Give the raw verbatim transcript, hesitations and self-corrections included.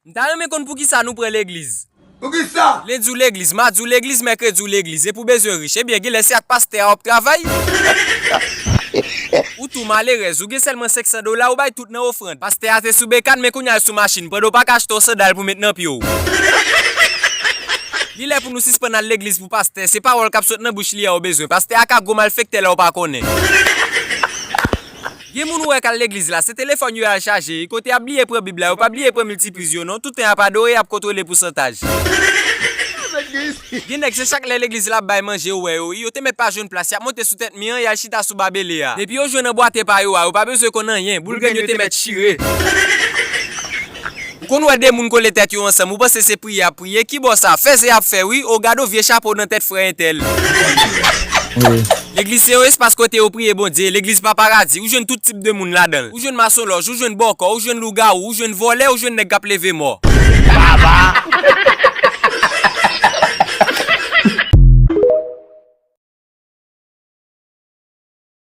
M ta renmen konn poukisa nou pran legliz. Poukisa? Lendi w legliz, madi w legliz, mèkredi w legliz, epi w bezwen rich. Ebyen, genlè se ak pastè a w ap travay. Ou tou malerèz, ou gen sèlman senk san dola, ou bay tout nan ofrann. Pastè a te sou bekàn, men kounye a l sou machin, pandan w pa ka achte yon sandal pou met nan pye w. Li lè pou nou sispann al legliz pou pastè, se pawòl k ap sot nan bouch li a w bezwen. Pastè a ka gwo malfektè lè w pa konnen. Gen moun ou wè k al legliz la, se telefòn yo y al chaje, kote y ap bliye pran Bib la, yo pa bliye pran miltipriz yo non, tout tan y ap adore, y ap kontwole pousantaj. Gen nèg se chak lè legliz la ap bay manje, ou wè yo, yo te mèt pa jwenn plas, y ap monte sou tèt mi an, y al chita sou babele a. Depi yo jwenn anbwate pa yo a, yo pa bezwen konn anyen, boul grenn yo te mèt chire. Ou konn wè de moun kole tèt yo ansanm, ou panse se priye y ap priye, ki bò sa, fèzè y ap fè wi, o gad on vye chapo nan tèt frè entèl. Legliz se yon espas kote yo priye Bondye, legliz pa paradi, ou jwenn tout tip de moun ladan l. Ou jwenn masonlòj, ou jwenn bòkò, ou jwenn lougawou, ou jwenn vòlè, ou jwenn nèg k ap leve mò.